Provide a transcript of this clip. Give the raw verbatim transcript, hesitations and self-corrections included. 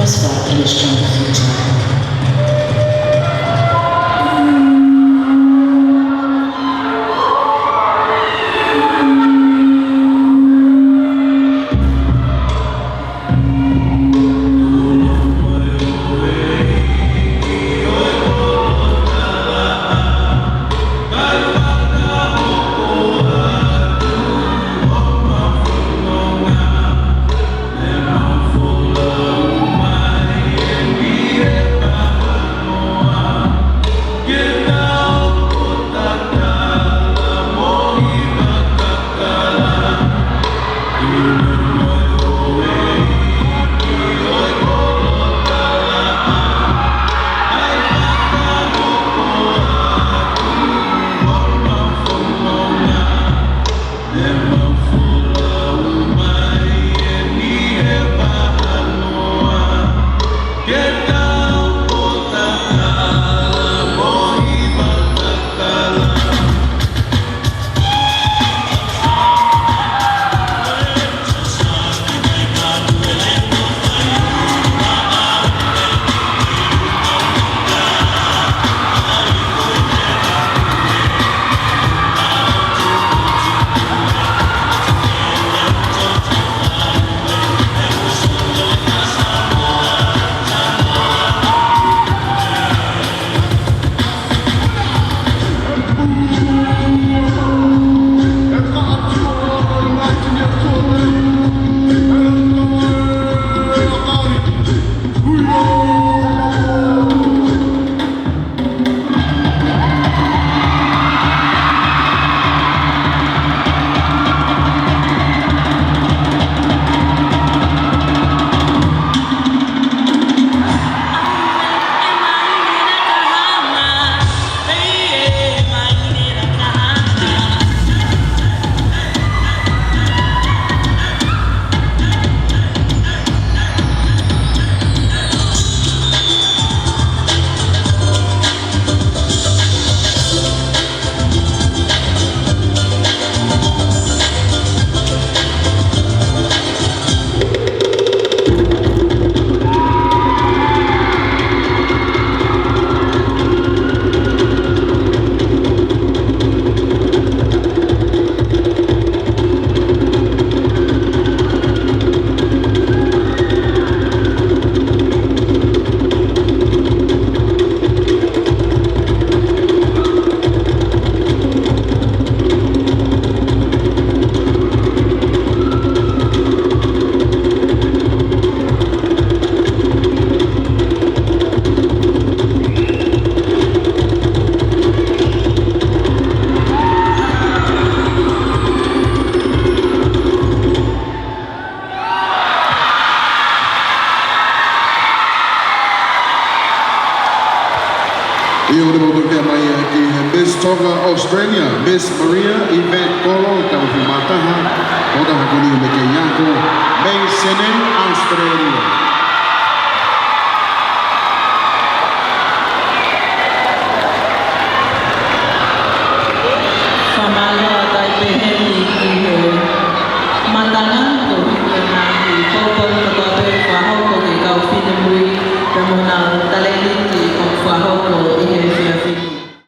Spot in a stronger future. ʻIo, ʻoku mou tuku mai ki he Miss Tonga Australia, Miss Maria Yvette Kolo, tau fi mataha, ʻo taha kuni me ke yaku, mei Sene, Australia. Fakamālō atu ai pē heni ki he mātanga, ko e ngaahi poupou kotoa pē ʻoku fakahoko ki he kau finemui, pea mo e ngaahi talēniti ʻoku fakahoko ʻi he